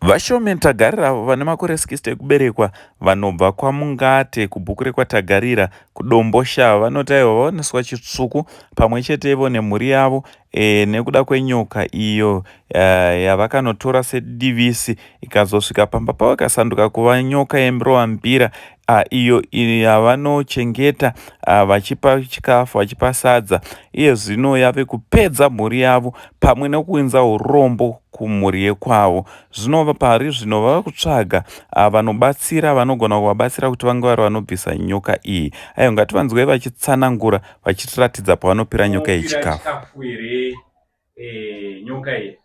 VaShowman Tagarira avo vane makore 60 ekuberekwa vanobva kwaMungate kubhuku rekwaTagarira kuDomboshava vanoti aiwa vaoneswa chitsvuku pamwe chete ivo nemhuri yavo e, nekuda kwenyoka iyo e, yavakanotora sedivisi ikazosvika pamba pavo ikasanduka kuva nyoka yemirovambira iyo yavanochengeta vachipa chikafu vachipa sadza iye zvino yave kupedza mhuri yavo pamwe nekuunza urombo kumhuri yekwavo. Zvino pari zvino vava kutsvaga vanobatsira vanogona kuvabatsira kuti vange vari vanobvisa nyoka iyi. Aiwa ngativanzwei vachitsanangura vachitiratidza pavanopira nyoka iyi chikafu. Here eh, nyoka iyi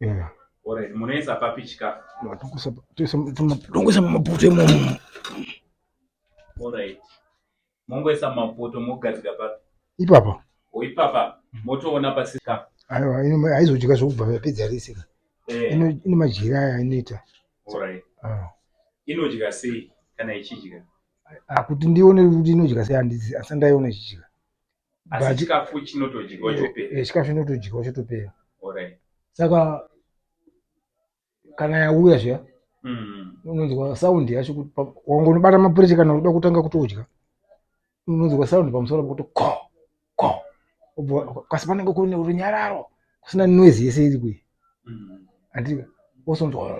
Yeah. Alright, munoisa papi chikafu? Tongoisa mumapoto imomo. Alright. Mongoisa mumapoto mogadzika papi? Ipapa. O ipapa motoona pasi chikafu. Aiwa, haizodya zvokubva yapedza rese ka. Eh. Ine madyira aya inoita. Alright. Ah. Inodya sei kana ichidya? Ah, kuti ndione kuti inodya sei handizi asi ndaiona ichidya. Asi chikafu chinotodyiwa eh, chopera. Eh, chikafu chinotodyiwa chotopera. Alright. Saka kana yauya zviya unonzwa sound yacho kuti wangonobata mapureti kana uda kutanga kutodya unonzwa sound pamusoro pokuti ko ko kasi panenge kune runyararo kusina noise yese iri kuyi andika wosonzwa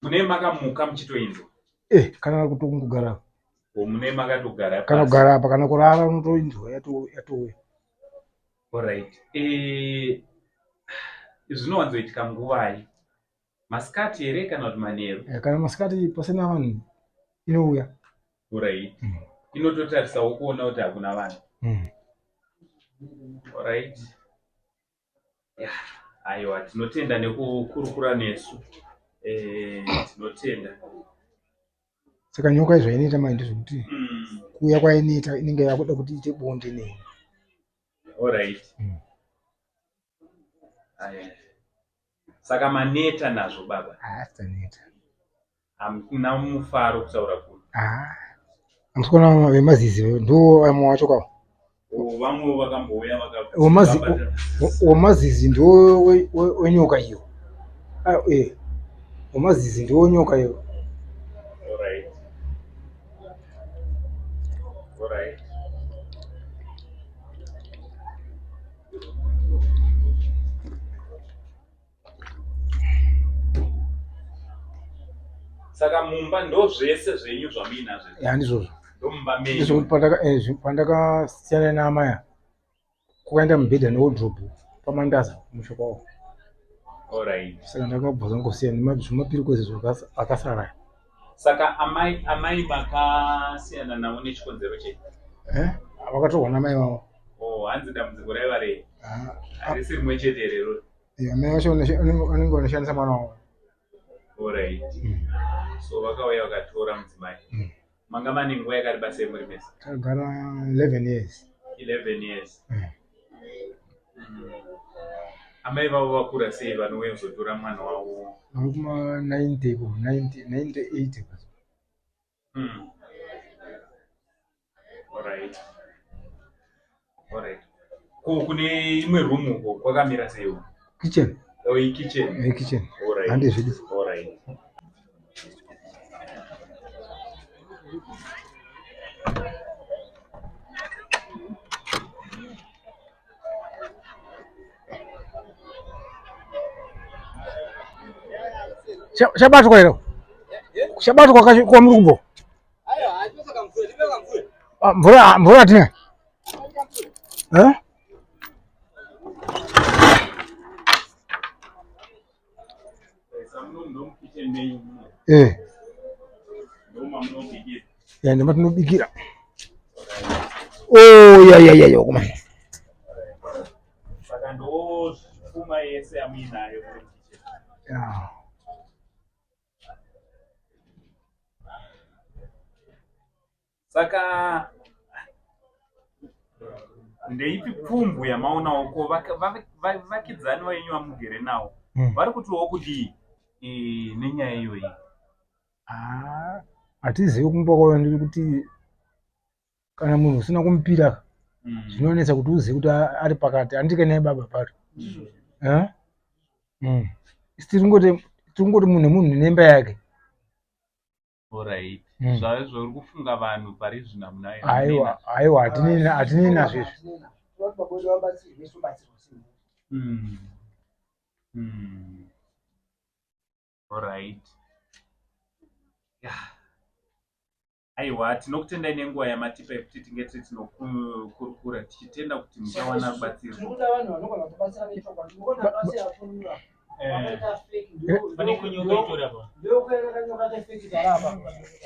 Mune makamuka muchitoinzwa? Eh, kana kutongogara. O mune makatogara Kana kugara apa kana kurara unotoinzwa yatouya. Alright. Eh, zvinowanzoitika nguvai? Masikati here kana kuti manheru? Eh, kana masikati pasina vanhu inouya. Alright. Inototarisawo kuona kuti hakuna vanhu. Alright. Aiwa, tinotenda nekukurukura nesu. Eh, tinotenda. Saka nyoka zvainoita manje ndezvekuti kuuya kwainoita inenge yakuda kuti iite bonde nei. Alright. Aya. Saka maneta nazvo baba? Ah, taneta. Hamuna mufaro kutaura kuno. Ah. Hamusi kuona vemazizi ndo vamwe wacho kwawo. Oh, vamwe vakambouya vaka Wemazizi ndo wenyoka iyo. Ah, eh. Wemazizi ndo wenyoka iyo. Alright. Alright. Saka mumba ndozvese zvenyu zvamuinazvo Ya ndizvozvo. ndomumba menyu Ndizvo pandaka eh, pandakasiyana naamaya kukaenda mubhedha newardrobe pamandaza kumusha kwavo. Alright. Saka ndakabva zvangosiya zvimapirikozi zvakasara. Saka amai amai makasiyana navo nechikonzero chei? Eh? Vakatorwa namai vavo. Oh, hanzi dambudziko raiva rei? Ah, Harisi rimwe chete here iroro? eh, amai vacho vanenge vanoshandisa mwana wavo. Alright. So vakauya vakatora mudzimai. Manga mane nguva yakareba sei muri mese? Tagara 11 years. 11 years. Amai vavo vakura sei vanouya kuzotora mwana wavo? Vari kuma 90 ko 90 98. Alright. Alright. Ko kune imwe room uko kwakamira sei uko? Kitchen. Oh, i kitchen. Eh, kitchen. Alright. Hande zvedu. Alright. Chabatwa here? Chabatwa kwamuri kumbo? Ah, mvura mvura hatina. Eh? Eh. Ya ndima tinobikira. Oh ya ya ya ya kuma. Saka ndo pfuma yese yamuinayo muri kitchen. Ya. Saka ndeipi pfumvu yamaonawo ko vavakidzani venyu vamugere nawo vari kutiwo kudii eh, nenyaya iyoyi? Ah, hatizivi kumba kwayo ndiri kuti kana munhu usina kumupira zvinonetsa kuti uzive kuti ari pakati andike naye baba pato. Eh? Isi tiri kungoti munhu nemunhu nemba yake. Alright. Zvave zvauri kufunga vanhu pari zvino hamuna. Aiwa, aiwa hatinei hatinei nazvo izvi. Alright. Yeah. Aiwa, tinokutendai nenguva yamatipa yekuti tinge tiri tinokurukura tichitenda kuti muchawana rubatsiro. Tiri kuda vanhu vanogona kutibatsira nechokwadi. Munoona vasiya vafonura. Vakaita fake. Pane kunyoka itori apa. Ndokuenda kanyoka kefake karapa.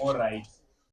Alright.